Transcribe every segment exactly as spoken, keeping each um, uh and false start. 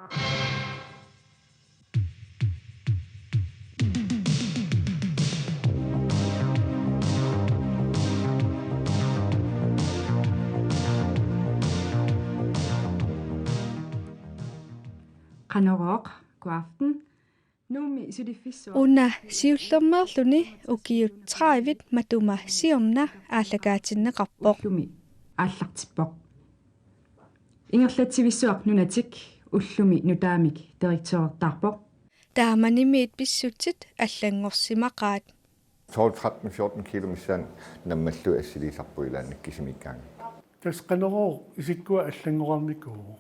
Qanorooq, god aften. Nuummi suliffissuaq. Una siullermeerluni ukiut tredive matuma siorna aallakaatinneqarpoq. Ullumi aallartippoq. Ingerlatsivissuaq Nunatik ullumi nutaamik direktørertaarpoq. Taamanimiit pissutsit allanngorsimaqaat. Tolv, tretten, fjorten kilo missaani nammallui assiliisarput ilaanni kisimiikkaangat. Tassa Qanorooq isikkua allanngorarnikuuvoq.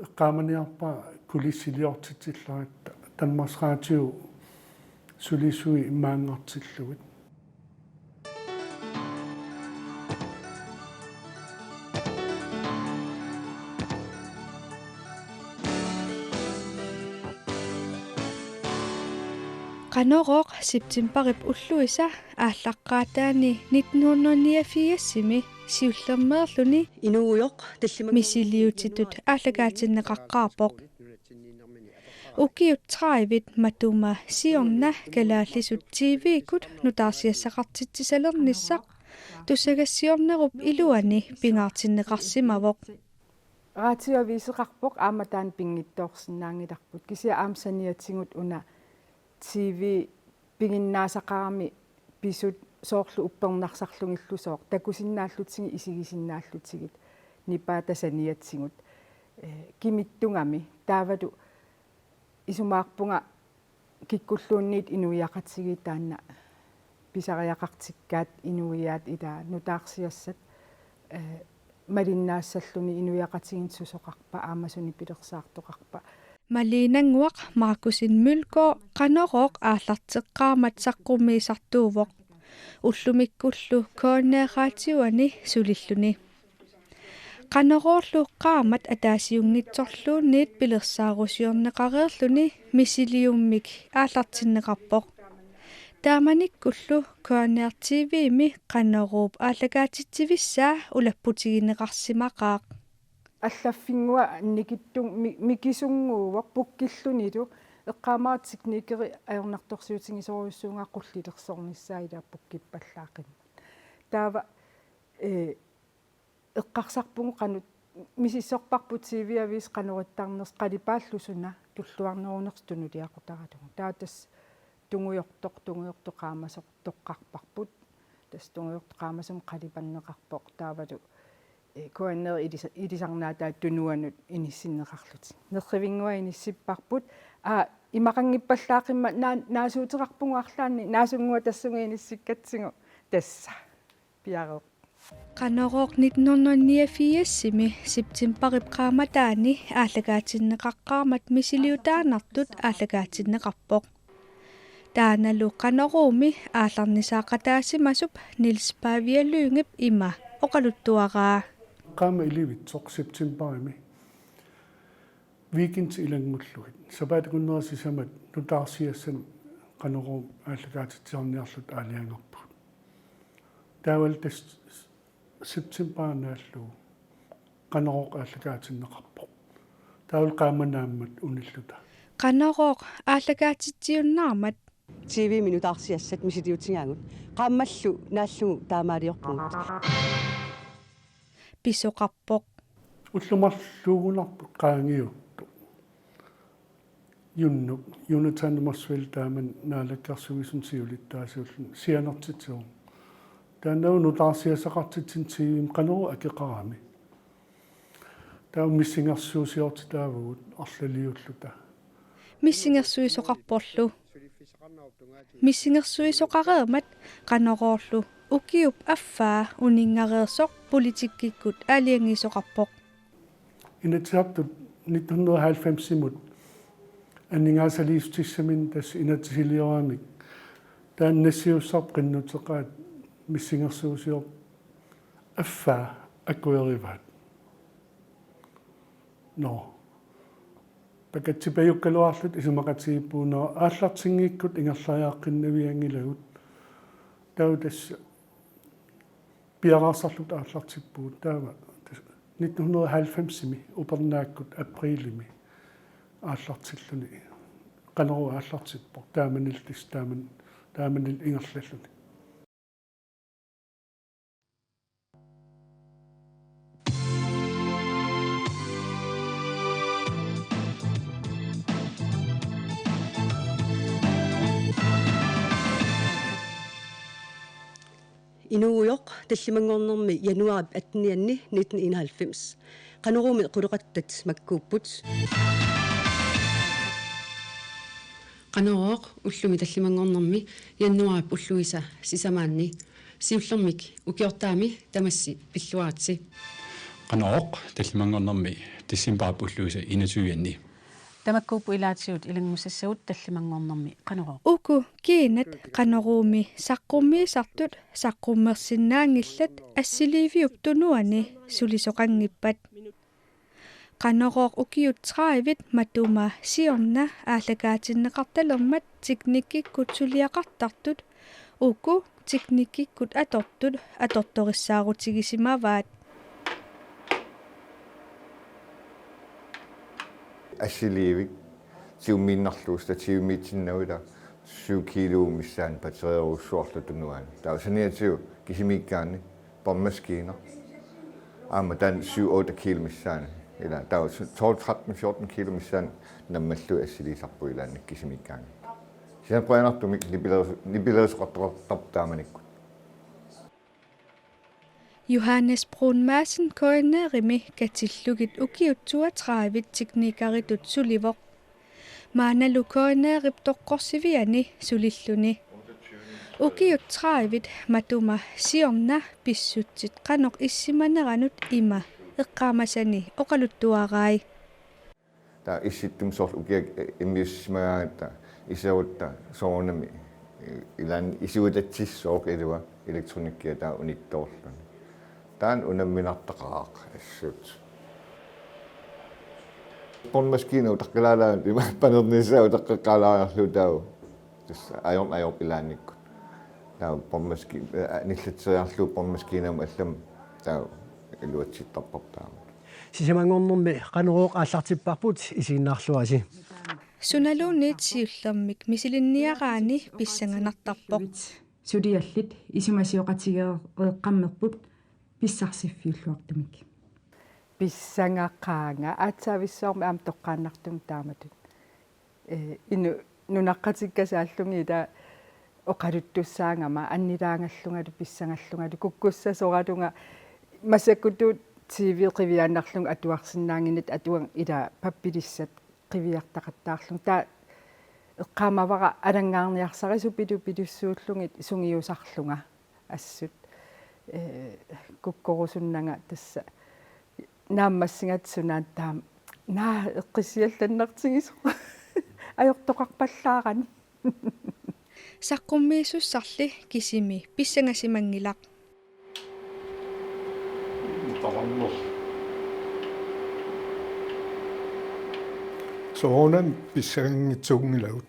Eqqaamaniarpara kulissiliortitsillaratta, Danmarks Radio sulisui maanngartillugit. Qanorooq septembarip ulluisa aallaqqaataani nitten hundrede niogfirsimi siullermeerluni inuugujoq tallimanngornermi misiliutitut aallakaatinneqaqqaarpoq. Ukiut tredive matuma siorna kalaallisut T V-kkut nutaarsiassaqartitsisalernissaq tusagassiornerup iluani pingaartinneqarsimavoq. Radioaviseqarpoq aamma taanna pinngitsoorsinnaanngilarput. Kisianni aamma saniatigut una T V piginnaasaqarami pisut soorlu uppernarsarlugillusooq takusinnaallutigit isigisinnaallutigit nipaata saniatigut, eh, kimittugami taavalu isumaqarpunga kikkulluunniit inuiaqatigiit taanna pisariaqartikkaat inuiaat ilaa nutaarsiassat, eh, malinnaassalluni inuiaqatigiinni susoqarpa aamma suni pilersaartoqarpa. Maliinannguaq Markussen Mølgaard Qanorooq aallarteqqaarmat saqqummiisartuuvoq. Ullumikkullu K N R-radioani sulilluni. Qanoroorlu qaammat ataasiunngitsorluunniit pilersaarusiorneqareerluni misiliummik aallartinneqarpoq. Taamanikkullu K N R T V-mi Qanoruup aallakaatitsivissaa ulapputigineqarsimaqaaq. Allaffinngua nikittugu mi-, mikisunnguuvoq pukkillunilu eqqaamavara teknikeri ajornartorsiutigisorujussuugaa qullilersornissaa ilaa pukkippallaaqimmat. Taava, eh, eqqarsarpugut qanoq misissorparput T V-aviisi qanoq ittarnersoq qalipaallu suna tulluarnerunersoq tunuliaqutaralugu. Taava tassa tungujortoq, tungujortoq qaamasoq toqqarparput. Tassa tungujortoq qaamasumik qalipanneqarpoq taavalu, eh, K N R ilisa-, ilisarnaatai tunuanut inissinneqarlutik. Nerrivinnguaq inissipparput. Aa, imaqanngippallaaqimmat naa-, naasuuteqarpugut arlaannik naasunnguaq tassunga inissikkatsigu. Tassa. Piareerpoq. Qanorooq nitten hundrede niogfirsimi septembarip qaammataani aallakaatinneqaqqaarmat misiliutaannartut aallakaatinneqarpoq. Taannalu Qanoruumi aallarnisaaqataasimasup Niels Pavia Lyngep ima oqaluttuaraa. Qaammat ilivitsoq septembarimi weekendit ilanngullugit sapaatip akunnera sisamat nutaarsiassani Qanoruup aallakaatitsisarniarluta aalajangerpugut. Taavalu tassa septembarip naallugu Qanorooq aallakaatinneqarpoq. Taavalu qaammat naammat unilluta. Qanorooq aallakaatitsiunnaarmat T V-mi nutaarsiassat misiliutigaagut. Qaammallu naallugu taamaaliorpugut. Pisoqarpoq. Ullut marluugunarput qaangiuttoq. Junnuk, Jonathan Motzfeldt taamani naalakkersuisuni siulittaasuulluni sianertitsivoq. Taanna nutaarsiassaqartitsinni T V-mi Qanoruup akeqarami. Taava missingersuusiortitaavugut arlaliulluta. Missingersuisoqarporlu. Missingersuisoqareermat Qanoruurlu ukiup affaa uninngareersoq politikkikkut aalajangiisoqarpoq. Inatsisartut nitten hundrede og halvfemsimut aningaasaliissutissaminnik tassa inatsisilioramik taanna nassiussarput qinnuteqaat missingersuusiorput affaa akuerivaat. Nå. Pakatsipajukkaluarluta isumaqatigiippugut, nå, aallartinngikkutta ingerlariaqqinnavianngilagut. Taava tassa piareersarluta aallartippugut. Taava tassa nitten hundrede og halvfemsimi upernaakkut aprilimi aallartilluni. Qanorooq aallartippoq taamanilu tassa taaman-, taamanilu ingerlalluni. Inuugujoq tallimanngornermi januaarip attenianni nitten enoghalvfems. Qanoruumi quleqattat makkuupput. Qanorooq ullumi tallimanngornermi januaarip ulluisa sisamaanni. Siullermik ukiortaami tamassi pilluaritsi. Qanorooq tallimanngornermi decembarip ulluisa enogtyve-anni. Tamakkuupput ilaatigut ilanngussassagut tallimanngornermi Qanorooq. Uku kiinat Qanoruumi saqqummiisartut saqqummersinnaanngillat assiliiviup tunuani sulisoqanngippat. Qanorooq ukiut tredive matuma siorna aallakaatinneqartalermat teknikkikkut suliaqartartut uku teknikkikkut atortut atortorissaarutigisimavaat. Assiliivik tigummiinnarlugu, stativiumiitsinnagu ila syv kilo missaani batterierujussuarlu tunuani. Taava saniatigut kisimiikkaanni båndmaskine. Aamma taanna syv otte kilo missaani. Ila taava tolv, tretten, fjorten kilo missaani nammallu assiliisarput ilaanni kisimiikkaanni. Kisianni qujanartumik nipilerisu-, nipilerisoqartoqartarpoq taamanikkut. Johannes Brun Madsen K N R-imi katillugit ukiut toogtredive teknikeritut sulivoq. Maannalu K N R-ip toqqorsiviani sulilluni. Ukiut tredive matuma siorna pissutsit qanoq issimaneranut ima eqqaamasani oqaluttuarai. Taava Issittumi soorlu ukiak, eh, immiussimagaangatta iserutta soorunami, eh, ilaanni isuatatsissooq ilua elektronikkia taava unittoorluni. Taanna unamminartaqaaq assut. Båndmaskine utaqqilaalaarlugu ima panernissaa utaqqeqqaalaariarlugu taava. Tassa ajorn-, ajorpoq ilaannikkut. Taava båndmaski-, eh, nillatseriarlugu båndmaskinemut allamut taava iluatsittarparput taama. Sisamanngornermi Qanorooq aallartipparput, isiginnaarluarisi. Sunaluunniit siullermik misilinniaraanni pissanganartarpoq. Suliallit isumasioqatigeeqqammerput pissarsiffiulluartumik. Pissangaqaanga aatsaavissuarmi aamma toqqaannartumik taamatut. Eh, inu-, nunaqqatikka saallugit ila oqaluttussaagama annilaangallungalu pissangallungalu kukkussasoralunga massakkutut T V qiviaannarlunga atuarsinnaannginnatta atuagama ila pappilissat qiviartaqattaarlunga. Taava eqqaamavara alanngaarniarsarisupilu pilussuullugit sungiusarlunga assut, eh, kukkorusunnanga tassa naammassigatta sunaana taama. Naa eqqissiallannartigisoq. Ajortoqarpallaarani. Saqqummiisussarli kisimi pissangasimanngilaq. Tamarmik. Soorunami pissanganngitsuunngilagut.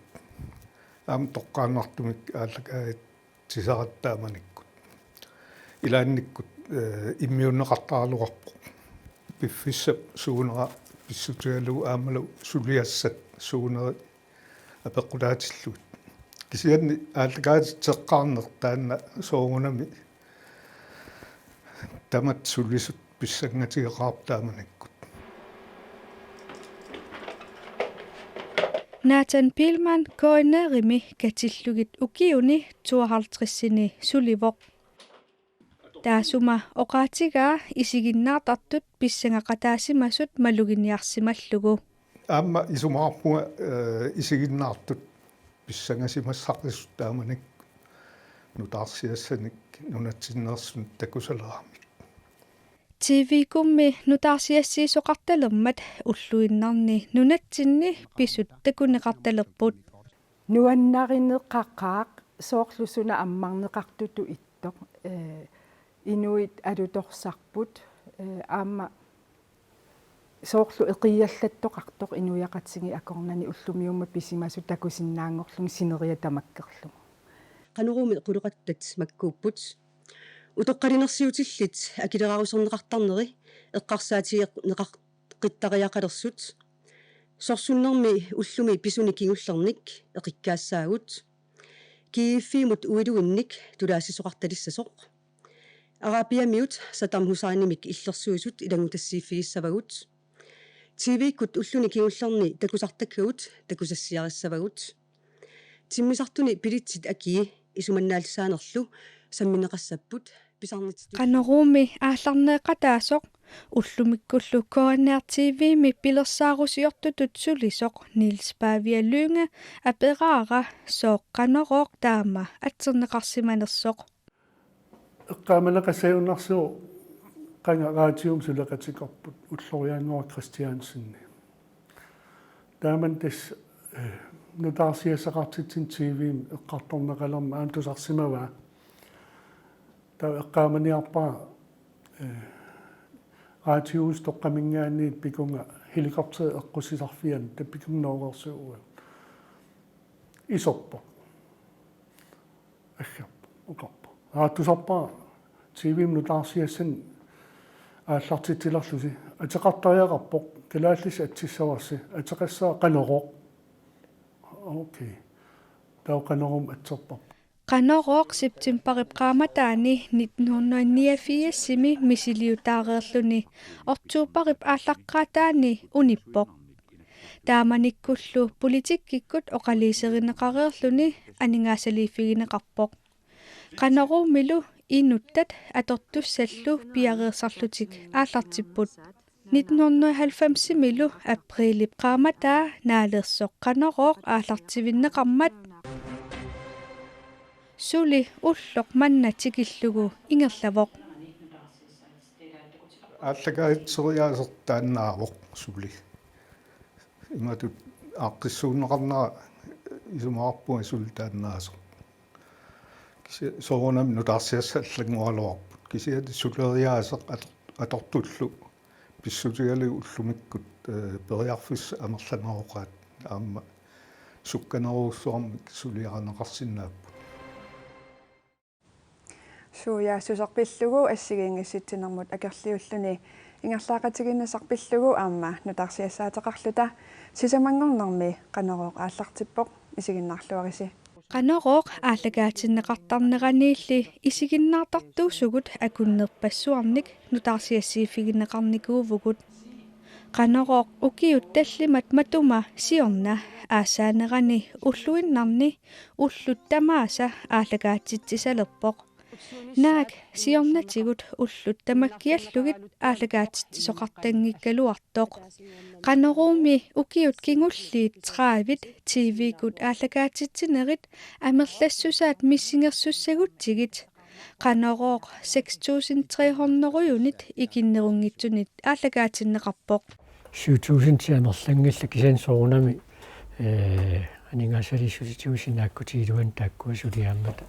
Aamma toqqaannartumik aallakaat- tisaratta taamanikkut. Ilaannikkut, eh, immiunneqartaraluarpoq. Piffissap suunera pissutigalugu aammalu suliassat suuneri apeqqutaatillugit. Kisianni aallakaatitseqqaarneq taanna soorunami tamatta sulisut pissangatigeqaarput taamanikkut. Nathan Pilman K N R-imi katillugit ukiuni tooghalvtredsini sulivoq. Taassuma oqaatigaa isiginnaartartut pissangaqataasimasut maluginiarsimallugu. Aamma isumaqarpunga, eh, isiginnaartut pissangasimassaqqisut taamanikkut nutaarsiassanik nunatsinneersunik takusaleramik. T V-kkummi nutaarsiassiisoqartalermat ulluinnarni nunatsinni pisut takuneqartalerput. Nuannarineqaqaaq soorlu suna ammarneqartutut ittoq, eh, inuit alutorsarput, eh, aamma soorlu eqiallattoqartoq inuiaqatigiit akornanni ullumiummat pisimasut takusinnaanngorlugit sineriak tamakkerlugu. Qanoruumi quleqattat makkuupput. Utoqqalinersiutillit akileraaruserneqartarneri eqqarsaatigineqar-, qittariaqalersut. Sorsunnermi ullumi pisuni kingullerni eqikkaassaagut. Kiiffimut uiluinnik tulaasisoqartalissasoq. Arabiamiut Saddam Husseinimik illersuisut ilanngutassiiffigissavagut. T V-kkut ulluni kingullerni takusartakkagut takusassiarissavagut. Timmisartuni billetsit akii isumannaallisaanerlu sammineqassapput pisarnitsitut. Qanoruumi aallarneeqataasoq ullumikkullu K N R T V-mi pilersaarusiortutut sulisoq Niels Pavia Lynge aperaara sooq Qanorooq taama atserneqarsimanersoq. Eqqaamaneqassagunarsivoq qanga radiumi suleqatigerput Ulloriannguaq Kristiansen. Taamani tassa, eh, nutaarsiassaqartitsineq T V-mi eqqartorneqalermat aamma tusarsimavaa. Taava eqqaamaniarpara, eh, radiuhusip toqqaminngaanniit pikunga helikopteri eqqussisarfiani, taava pikunga nooreersuuvoq. Iserpoq. Aggerpoq, oqarpoq: Aa, tusarpara T V-mi nutaarsiassanik aallartitsilerlusi. Ateqartariaqarpoq, kalaallisut atsissavarsi, ateqassaaq Qanorooq. Okay. Taava Qanoruumik atserparput. Qanorooq septembarip qaammataani nitten hundrede niogfirsimi misiliutaareerluni oktobarip aallaqqaataani unippoq. Taamanikkullu politikkikkut oqaluuserineqareerluni aningaasaliiffigineqarpoq. Qanoruumilu inuttat atortussallu piareersarlutik aallartipput. Nitten hundrede halvfemsimilu aprilip qaammataa Naalersoq Qanorooq aallartivinneqarmat suli ulloq manna tikillugu ingerlavoq. Aallakaatitseriaaseq taannaavoq suli. Imatut aaqqissuunneqarnera isumaqarpunga suli taannaasoq. Kisi-, soorunami nutaarsiassat allanngoraluarput. Kisianni suleriaaseq ator-, atortullu pissutigalugu ullumikkut, eh, periarfissat amerlaneroqaat aamma sukkanerujussuarmik suliarineqarsinnaapput. Suujaassuseq pillugu assigiinngissitsinermut akerliulluni ingerlaaqatigiinnersaq pillugu aamma nutaarsiassaateqarluta sisamanngornermi Qanorooq aallartippoq, isiginnaarluarisi. Qanorooq aallakaatinneqartarneraniilli isiginnaartartuusugut akunnerpassuarnik nutaarsiassiiffigineqarnikuuvugut. Qanorooq ukiut tallimat matuma siorna aassaanerani ulluinnarni ullut tamaasa aallakaatitsisalerpoq. Naak siornatigut ullut tamakkiallugit aallakaatitsisoqartanngikkaluartoq. Qanoruumi ukiut kingulliit tredive T V-kkut aallakaatitsinerit amerlassusaat missingersussagutsigit Qanorooq seks tusind tre hundrede-unit ikinnerunngitsunit aallakaatinneqarpoq. Syv tusind amerlanngillat, kisianni soorunami, eh, aningaasaliissutitigut sinaakkutigiluanni taakkua suliaammata.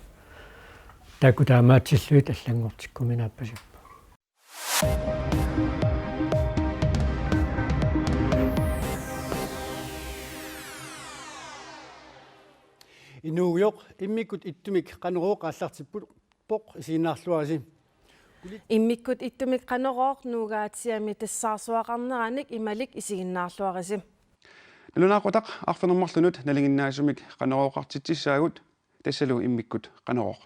Taakku taamaatsillugit allanngortikkuminaappasippoq. Inuugujoq, immikkut ittumik Qanorooq aallartippoq, isiginnaarluarisi. Immikkut ittumik Qanorooq Nuugaatsiami tassaarsuaqarneranik imalik isiginnaarluarisi. Nalunaaqutaq, arfineq-marlunut nalinginnaasumik Qanorooqartitsissaagut, tassalu immikkut Qanorooq.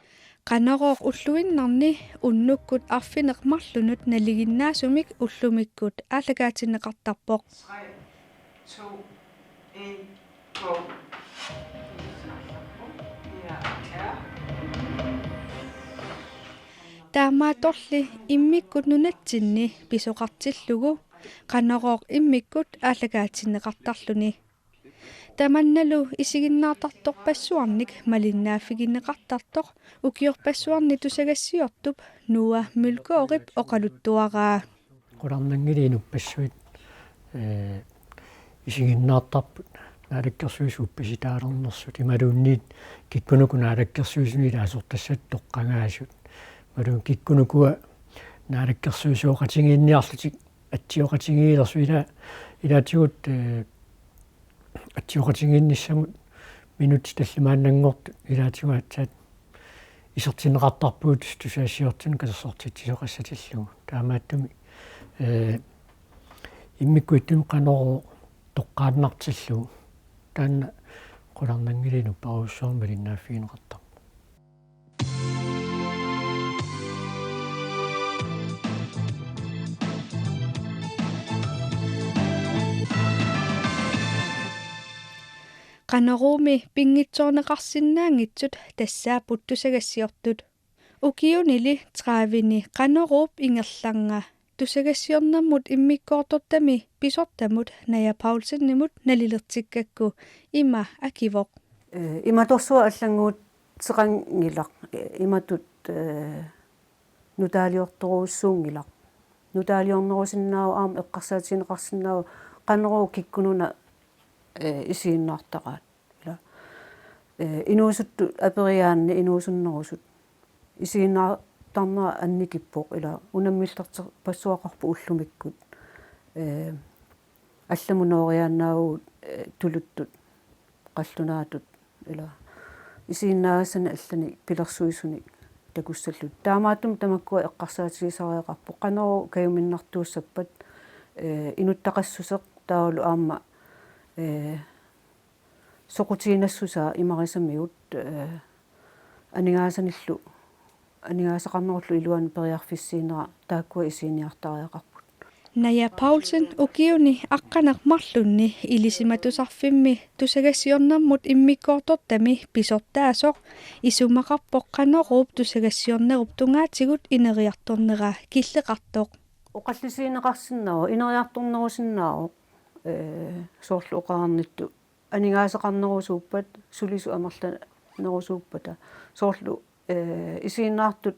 Qanorooq ulluinnarni unnukkut arfineq-marlunut nalinginnaasumik ullumikkut aallakaatinneqartarpoq. Tre, to, en, go. Taamaattorli immikkut nunatsinni pisoqartillugu Qanorooq immikkut aallakaatinneqartarluni. Tamannalu isiginnaartartorpassuarnik malinnaaffigineqartartoq ukiorpassuarni tusagassiortup Noah Mølgaardip oqaluttuaraa. Qularnanngilaq inuppassuit, eh, isiginnaartarput Naalakkersuisut uppasitaalernersut imaluunniit kikkunuku Naalakkersuisuni ilaasortassatut toqqagaasut. Imaluunniit kikkunukua Naalakkersuisooqatigiinniarlutik atsioqatigiilersut ila-, ilaatigut, eh, atsioqatigiinnissamut minutsit tallimaannanngortut ilaatigut aatsaat isertinneqartarpugut tusagassiortunut katersortitsisoqassatillugu. Taamaattumik, eh, immikkut ittumik Qanorooq toqqaannartillugu. Taanna qularnanngilaq nupperujussuarmik malinnaaffigineqartarpoq. Qanoruumi pinngitsoorneqarsinnaanngitsut tassaapput tusagassiortut. Ukiunili tredive-ni Qanoruup ingerlanera tusagassiornermut immikkoortortami pisortamut Naja Paulsenimut nalilertikkakku ima akivoq. Eh, imatorsuaq allannguuteqanngilaq, eh, imatut, eh, nutaaliortorujussuunngilaq. Nutaaliornerusinnaavoq aamma eqqarsaatigineqarsinnaavoq Qanoruup kikkununa, eh, isiginnaartaraat. Ila, eh, inuusuttut aperiaanni inuusunnerusut. Isiginnaartarnera annikippoq, ila unammillerterpassuaqarpoq ullumikkut. Eh, allamut nooriaannaavugut, eh, tuluttut, qallunaatut, ila isiginnaagassanik allanik pilersuisunik takussallutik. Taamaattumik tamakkua eqqarsaatigisariaqarpoq. Qanoruup kajuminnartuussappat, eh, inuttaqassuseq taavalu aamma, eh, soqutiginassusaa imarisamigut, eh, aningaasanillu, aningaasaqarnerullu iluani periarfissiinera taakkua isiginiartariaqarput. Naja Paulsen ukiuni aqqaneq marlunni Ilisimatusarfimmi tusagassiornermut immikkoortortami pisortaasoq isumaqarpoq Qanoruup tusagassiornerup tungaatigut ineriartornera killeqartoq. Oqallisigineqarsinnaavoq, ineriartornerusinnaavoq, eh, soorlu oqarnittut aningaasaqarnerusuuppat, sulisut amerlanerusuuppata. Soorlu, eh, isiginnaartut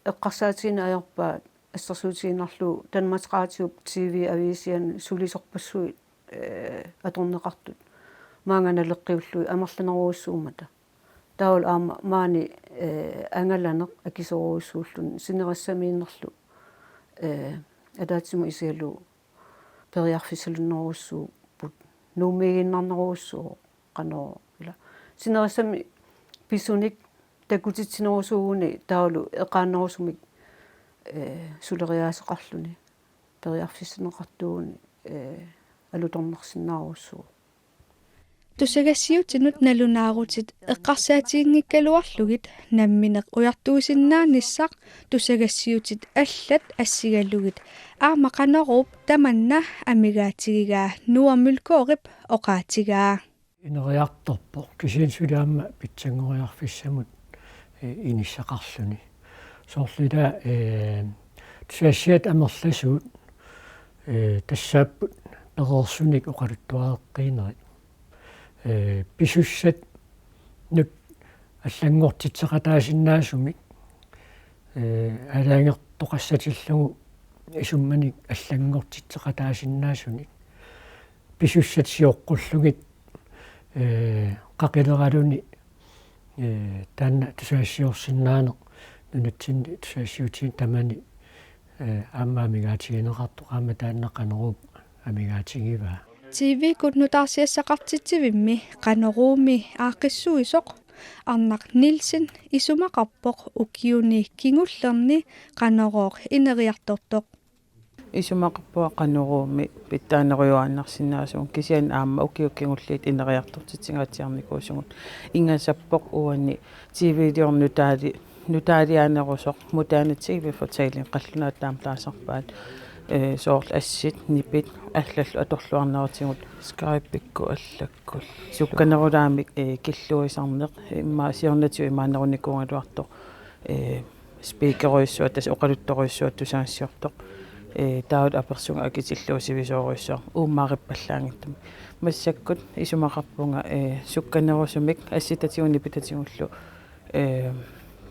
eqqarsaatigineq ajorpaat assersuutigiinnarlugu Danmarks Radiop T V-aviisiani sulisorpassuit, eh, atorneqartut maanga naleqqiullugit amerlanerujussuummata. Taavalu aamma maani, eh, angalaneq akisoorujussuulluni sinerissamiinnerlu, eh, ataatsimut isigalugu periarfissalunnerujussuupput, Nuummiiginnarnerujussuuvoq Qanoruup, ila sinerissami pisunik takutitsinerusuuguni taavalu eqaannerusumik, eh, suleriaaseqarluni periarfissaneqartuuguni, eh, alutornarsinnaarujussuuvoq. Tusagassiutinut nalunaarutit eqqarsaatiginngikkaluarlugit nammineq ujartuisinnaanissaq tusagassiutit allat assigalugit aamma Qanoruup tamanna amigaatigigaa Noah Mølgaardip oqaatigaa. Ineriartorpoq, kisianni suli aamma pitsanngoriarfissamut, eh, inissaqarluni. Soorlu ila, eh, tusagassiat amerlasuut, eh, tassaapput pereersunik oqaluttuareqqiinerit. Eh, pisussatut allanngortitseqataasinnaasumik, eh, aalajangertoqassatillugu isummanik allanngortitseqataasinnaasunik. Pisussat sioqqullugit, eh, qaqileraluni, eh, taanna tusagassiorsinnaaneq nunatsinni tusagassiuutini tamani, eh, aamma amigaatigineqartoq aamma taanna Qanoruup amigaatigivaa. T V-kkut nutaarsiassaqartitsivimmi Qanoruumi aaqqissuisoq Arnaq Nielsen isumaqarpoq ukiuni kingullerni Qanorooq ineriartortoq. Isumaqarpunga Qanoruumi pitsaanerujuaannarsinnaasugut kisianni aamma ukiut kingulliit ineriartortitsigaatsiarnikuusugut. Ingasappoq uani T V-liorneq nutaali-, nutaaliaanerusoq, moderne T V-fortælling qallunaat taama taasarpaat, eh, soorlu assit, nipit, allallu atorluarnerisigut. Skype-ikkut allakkut. Sukkanerulaamik, eh, killuisarneq, immaqa siornatigut imaannerunikuugaluartoq, eh, speakerujussuaq, tassa oqaluttorujussuaq tusagassiortoq. Eh, taavalu apersugut akitillugu sivisoorujussuaq uummaarippallaanngitsumik. Massakkut isumaqarpunga, eh, sukkanerusumik assitatigut nipitatigullu, eh,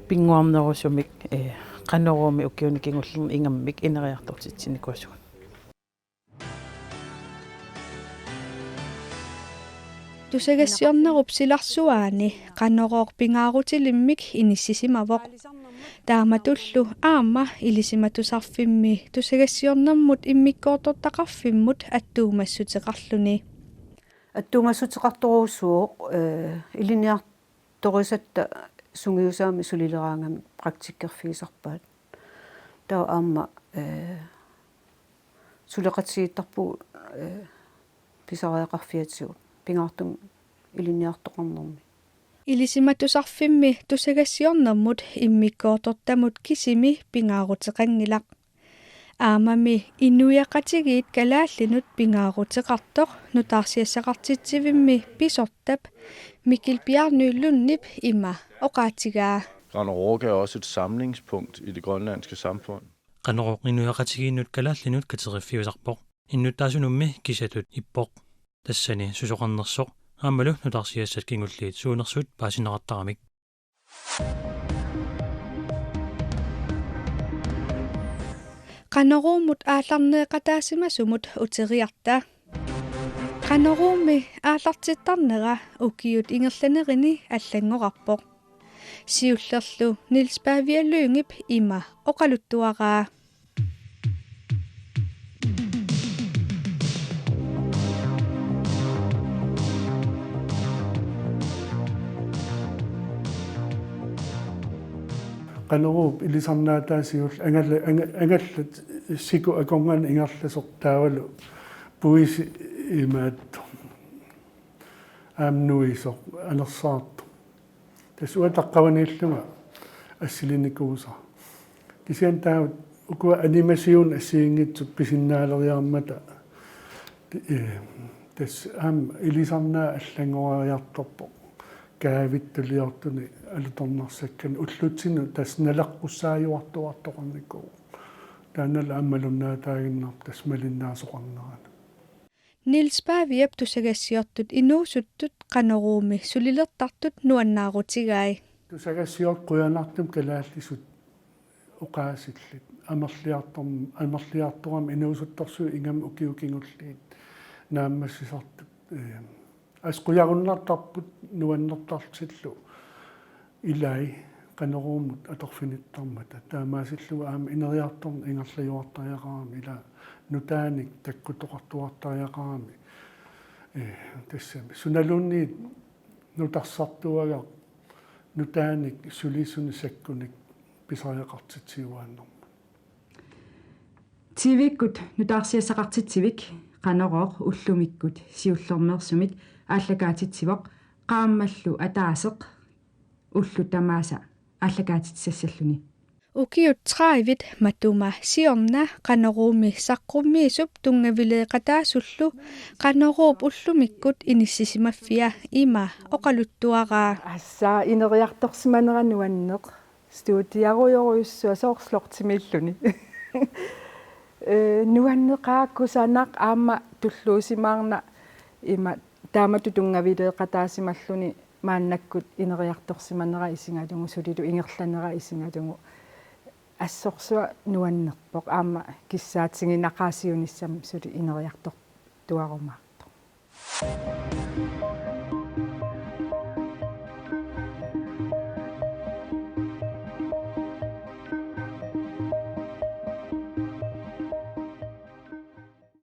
pinnguarnerusumik, eh, Qanoruumi ukiuni kingullerni ingammik ineriartortitsinnikuusugut. Tusagassiornerup silarsuaani Qanorooq pingaarutilimmik inissisimavoq. Taamatullu aamma Ilisimatusarfimmi tusagassiornermut immikkoortortaqarfimmut attuumassuteqarluni. Attuumassuteqartorujussuuvoq, eh, ilinniartorisatta sungiusaammik sulileraangamik praktikkerfigisarpaat. Taava aamma, eh, suleqatigiittarpugut, eh, pisariaqarfiatigut pingaartumik ilinniartoqarnermi. Ilisimatusarfimmi tusagassiornermut immikkoortortamut kisimi pingaaruteqanngilaq. Aammami inuiaqatigiit kalaallinut pingaaruteqartoq nutaarsiassaqartitsivimmi pisortap Mikkel Bjarnø Lundip ima oqaatigaa. Qanorooq er også et samlingspunkt i det grønlandske samfund. Qanorooq inuiaqatigiinnut kalaallinut kateriffiusarpoq. Innuttaasunummi kisatut ippoq. Tassani susoqarnersoq aammalu nutaarsiassat kingulliit suunersut paasineqartaramik. Qanoruumut aallarneeqataasimasumut uteriarta. Qanoruumi aallartittarnera ukiut ingerlanerini allanngorarpoq. Siullerlu Niels Pavia Lyngep ima oqaluttuaraa. Qanoruup ilisarnaataa siulleq angalla-, anga-, angallat siku akornganneq ingerlasoq taavalu puisi imaattoq. Aamma nuisoq anersaartoq. Tassa uanga taqqavaniillunga assilinnikuusara. Kisianni taava ukua animationit assigiinngitsut pisinnaaleriarmata, eh, tassa aamma ilisarnaat allanngoriartorpoq. Kaavittuliortuni alutornarsakkani ullutsinnut tassa naleqqussaajuartuartoqarnikuuvoq. Taannalu aamma malunnaataaginnarpoq tassa malinnaasoqarnerani. Niels Paviap tusagassiortut inuusuttut Qanoruumi sulilertartut nuannaarutigai. Tusagassiortut qujanartumik kalaallisut oqaasillit. Amerliartorm-, amerliartorami inuusuttorsuit ingammik ukiut kingulliit naammassisartut. Eh, assut qujarunnartarput nuannertartillu ilai Qanoruumut atorfinittarmata. Taamaasillugu aamma ineriartorneq ingerlajuartariaqarami ila nutaanik takkutoqartuartariaqarami. Eh, tassami. Sunaluunniit nutarsartuagaq nutaanik sulisunik sakkunik pisariaqartitsiuaannarmat. T V-kkut nutaarsiassaqartitsivik Qanorooq ullumikkut siullermeersumik aallakaatitsivoq qaammallu ataaseq ullut tamaasa aallakaatitsisassalluni. Ukiut tredive matuma siorna Qanoruumi saqqummiisup tunngavileeqataasullu Qanoruup ullumikkut inissisimaffia ima oqaluttuaraa. Assa ineriartorsimanera nuanneq. Studiarujorujussuaq soorlu slotimiilluni. Eh, nuanneqaaq kusanaq aamma tulluusimaarnaq ima taamatut tunngavileeqataasimalluni maannakkut ineriartorsimanera isigalugu sulilu ingerlanera isigalugu assorsuaq nuannerpoq aamma kissaatiginaqaaq siunissami suli ineriartortuarumaartoq.